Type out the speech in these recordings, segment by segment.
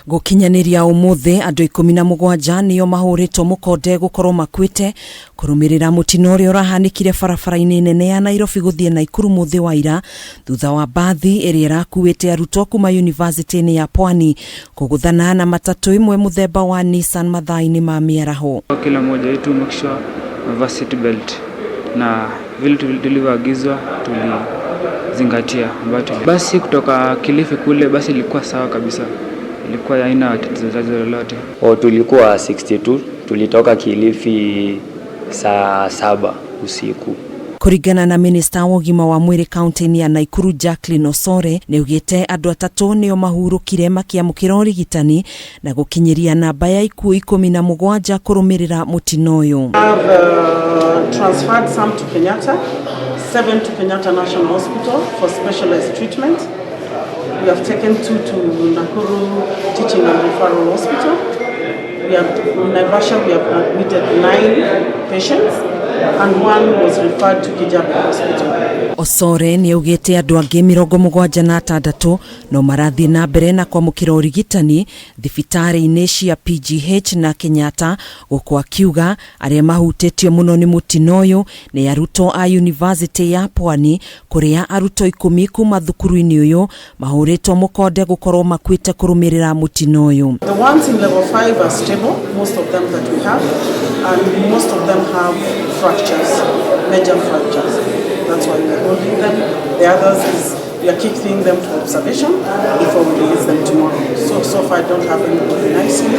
Gũkinyanĩria ũmũthĩ andũ 17 nĩo mahũrĩtwo mũkonde gũkorwo makuĩte kũrũmĩrĩra mũtino ũrĩa ũrahanĩkire barabara-inĩ nene ya Nairobi gũthiĩ Naikuru mũthĩ wa ira thutha wa mbathi ĩrĩa ĩrakuĩte arutwo kuma yunivasĩtĩ-inĩ ya Pwani kũgũthana na matatũ ĩmwe mũthemba wa Nissan mathaa-inĩ ma mĩaraho. Kila mmoja wetu make sure amevaa seat belt na vile tulivyoagizwa tulizingatia. Ambayo basi kutoka Kilifi kule basi ilikuwa sawa kabisa, ilikuwa haina tatizo lolote. O, tulikuwa 62, tulitoka Kilifi saa 7 usiku. Kũringana na minista wa ũgima wa mwĩrĩ kaunti-inĩ ya Naikuru Jacqueline Osore, nĩaugĩte andũ atatũ nĩo mahurũkire makĩamũkĩra ũrigitani na gũkinyĩria namba ya ikuũ 17 kũrũmĩrĩra mũtino ũyũ. Have transferred some to Kenyatta, seven to Kenyatta National Hospital for specialized treatment. We have taken two to Nakuru Teaching and Referral Hospital. We have in Naivasha we have admitted nine patients and one was referred to Kijabe Hospital. Osore nĩaugĩte andũ angĩ 76 no marathiĩ na mbere na kwamũkĩra ũrigitani thibitarĩ-inĩ cia PGH na Kenyatta, gũkũ akiuga arĩa mahutĩtio mũno nĩ mũtino ũyũ nĩ arutwo a yunivasĩtĩ ya Pwani, kũrĩa arutwo 10 kuma thukuru-inĩ ũyũ mahũrĩtwo mũkonde gũkorwo makuĩte kũrũmĩrĩra mũtino ũyũ. The ones in level 5 are stable, most of them that we have, and most of them have fractures, major fractures. That's why we are holding them. The others is we are keeping them for observation before we release them tomorrow. So, so far I don't have anybody in ICU,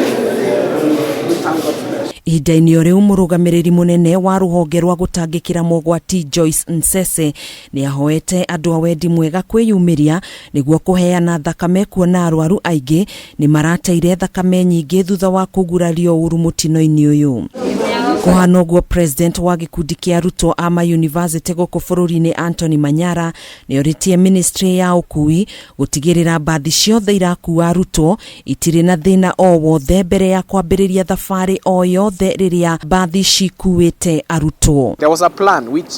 and we thank God for that. Ihinda-inĩ o rĩu, mũrũgamĩrĩri mũnene wa rũhonge rwa gũtangĩkĩra mogwati Joyce Nsese nĩ ahoete andũ a wendi mwega kwĩyumĩria nĩguo kũheana thakame, kuona arwaru aingĩ nĩ marateire thakame nyingĩ thutha wa kũgurario ũru mũtino-inĩ ũyũ. Kũhana ũguo, president wa gĩkundi kĩa arutwo a mayunivasĩtĩ gũkũ bũrũri-inĩ Anthony Manyara nĩ orĩtie ministry ya ũkui gũtigĩrĩra mbathi ciothe irakua arutwo itirĩ na thĩna o wothe mbere ya kwambĩrĩria thabarĩ o yothe rĩrĩa mbathi cikuĩte arutwo. There was a plan which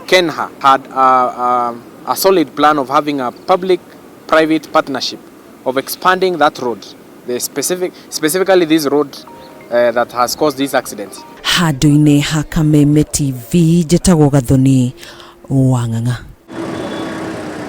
KeNHA had a solid plan of having a public-private partnership of expanding that road, specifically this road that has caused this accident. Handũ-inĩ ha Kameme TV, njĩtagwo Gathoni Wang'ang'a.